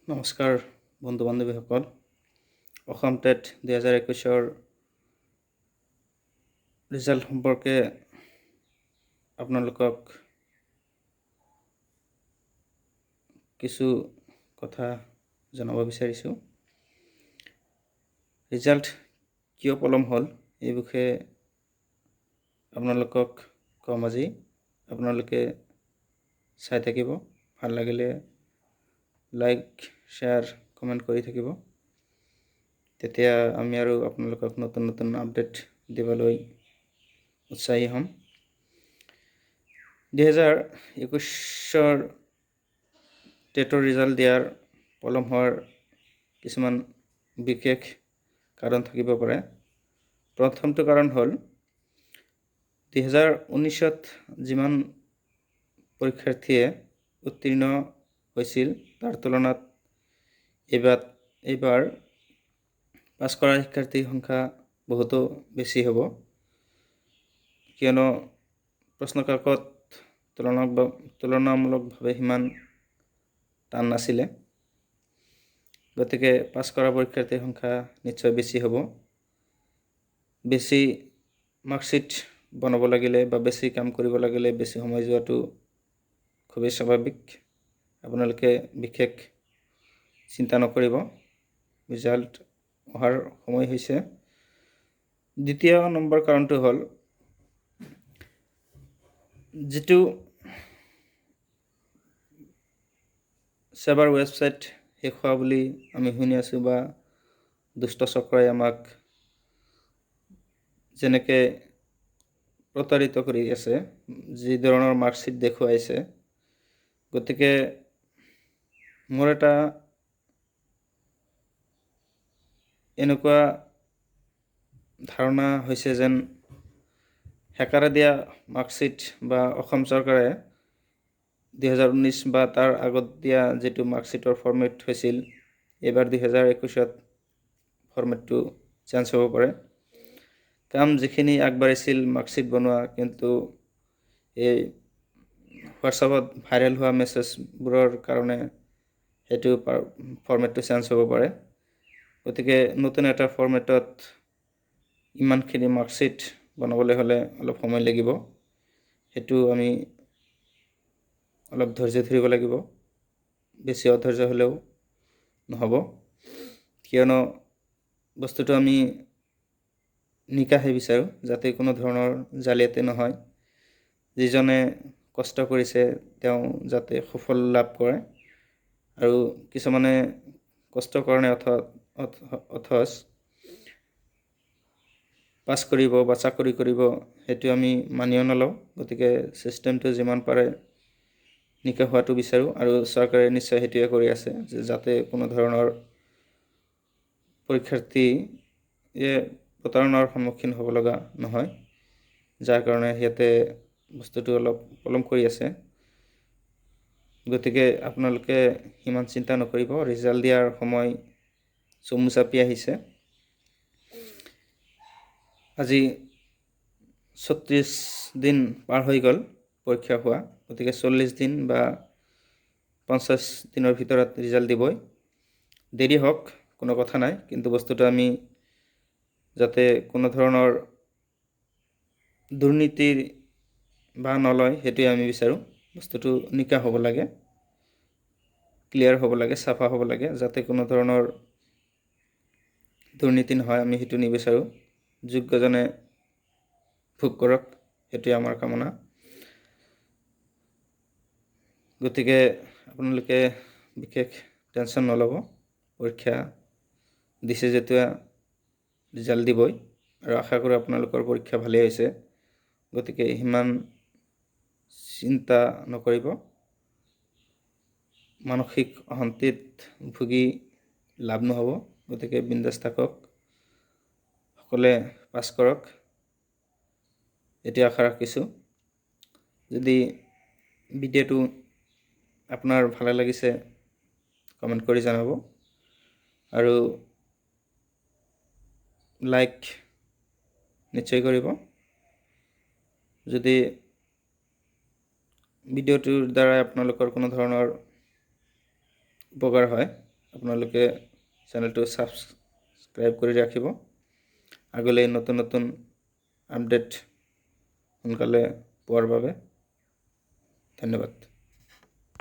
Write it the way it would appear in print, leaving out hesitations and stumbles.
নমস্কাৰ বন্ধু বান্ধৱীসকল, Assam TET 2021ৰ result সম্পৰ্কে আপোনালোকক কিছু কথা জনাব বিচাৰিছোঁ। ৰিজাল্ট কিয় পলম হ'ল, এই বিষয়ে আপোনালোকক ক'ম আজি। আপোনালোকে চাই থাকিব, ভাল লাগিলে লাইক, শ্বেয়াৰ, কমেণ্ট কৰি থাকিব। তেতিয়া আমি আৰু আপোনালোকক নতুন নতুন আপডেট দিবলৈ উৎসাহী হ'ম। 2021ৰ টেটৰ ৰিজাল্ট দিয়াৰ পলম হোৱাৰ কিছুমান বিশেষ কাৰণ থাকিব পাৰে। প্ৰথমটো কাৰণ হ'ল, 2019ত যিমান পৰীক্ষাৰ্থীয়ে উত্তীৰ্ণ হৈছিল, তাৰ তুলনাত এইবাৰ পাছ কৰা শিক্ষাৰ্থীৰ সংখ্যা বহুতো বেছি হ'ব। কিয়নো প্ৰশ্নকাকত তুলনামূলকভাৱে সিমান টান নাছিলে, গতিকে পাছ কৰা পৰীক্ষাৰ্থীৰ সংখ্যা নিশ্চয় বেছি হ'ব। বেছি মাৰ্কশ্বিট বনাব লাগিলে বা বেছি কাম কৰিব লাগিলে বেছি সময় যোৱাটো খুবেই স্বাভাৱিক। আপোনালোকে বিশেষ চিন্তা নকৰিব, ৰিজাল্ট অহাৰ সময় হৈছে। দ্বিতীয় নম্বৰ কাৰণটো হ'ল, যিটো ছেবাৰ ৱেবছাইট শেষ হোৱা বুলি আমি শুনি আছোঁ বা দুষ্ট চক্ৰই আমাক যেনেকৈ প্ৰতাৰিত কৰি আছে, যি ধৰণৰ মাৰ্কশ্বিট দেখুৱাইছে, গতিকে মোৰ এটা এনেকুৱা ধাৰণা হৈছে যেন হেকাৰে দিয়া মাৰ্কশ্বিট বা অসম চৰকাৰে 2019 বা তাৰ আগত দিয়া যিটো মাৰ্কশ্বিটৰ ফৰ্মেট হৈছিল, এইবাৰ 2021ত ফৰ্মেটটো চেঞ্জ হ'ব পাৰে। কাম যিখিনি আগবাঢ়িছিল মাৰ্কশ্বিট বনোৱা, কিন্তু এই হোৱাটছআপত ভাইৰেল হোৱা মেছেজবোৰৰ কাৰণে সেইটো ফৰ্মেটটো চেঞ্জ হ'ব পাৰে। গতিকে নতুন এটা ফৰ্মেটত ইমানখিনি মাৰ্কশ্বিট বনাবলৈ হ'লে অলপ সময় লাগিব, সেইটো আমি অলপ ধৈৰ্য ধৰিব লাগিব। বেছি অধৈৰ্য হ'লেও নহ'ব, কিয়নো বস্তুটো আমি নিকাহে বিচাৰোঁ, যাতে কোনো ধৰণৰ জালিয়াতি নহয়। যিজনে কষ্ট কৰিছে তেওঁ যাতে সফল লাভ কৰে, আৰু কিছুমানে কষ্ট কাৰণে অথচ পাছ কৰিব বা চাকৰি কৰিব, সেইটো আমি মানিও নলওঁ। গতিকে ছিষ্টেমটো যিমান পাৰে নিকা হোৱাটো বিচাৰোঁ, আৰু চৰকাৰে নিশ্চয় সেইটোৱে কৰি আছে যে যাতে কোনো ধৰণৰ পৰীক্ষাৰ্থীয়ে প্ৰতাৰণাৰ সন্মুখীন হ'ব লগা নহয়, যাৰ কাৰণে সিহঁতে বস্তুটো অলপ পলম কৰি আছে। গতিকে আপোনালোকে সিমান চিন্তা নকৰিব, ৰিজাল্ট দিয়াৰ সময় চমু চাপি আহিছে। আজি 36 দিন পাৰ হৈ গ'ল পৰীক্ষা হোৱা, গতিকে 40 দিন বা 50 দিনৰ ভিতৰত ৰিজাল্ট দিবই। দেৰি হওক, কোনো কথা নাই, কিন্তু বস্তুটো আমি যাতে কোনো ধৰণৰ দুৰ্নীতিৰ বা নলয় সেইটোৱে আমি বিচাৰোঁ। বস্তুটো নিকা হ'ব লাগে, ক্লিয়াৰ হ'ব লাগে, চাফা হ'ব লাগে, যাতে কোনো ধৰণৰ দুৰ্নীতি নহয়, আমি সেইটো নিবিচাৰোঁ। যোগ্যজনে ভোগ কৰক, সেইটোৱে আমাৰ কামনা। গতিকে আপোনালোকে বিশেষ টেনশ্যন নল'ব, পৰীক্ষা দিছে যেতিয়া ৰিজাল্ট দিবই, আৰু আশা কৰোঁ আপোনালোকৰ পৰীক্ষা ভালেই হৈছে। গতিকে সিমান চিন্তা নকৰিব, মানসিক অশান্তিত ভুগি লাভ নহ'ব। গতিকে বিন্দাছ থাকক, সকলোৱে পাছ কৰক, এতিয়া আশা ৰাখিছোঁ। যদি ভিডিঅ'টো আপোনাৰ ভালে লাগিছে কমেণ্ট কৰি জনাব, আৰু লাইক নিশ্চয় কৰিব। যদি ভিডিঅ'টোৰ দ্বাৰাই আপোনালোকৰ কোনো ধৰণৰ উপকাৰ হয়, আপোনালোকে চেনেলটো ছাবস্ক্ৰাইব কৰি ৰাখিব, আগলৈ নতুন নতুন আপডেট সোনকালে পোৱাৰ বাবে। ধন্যবাদ।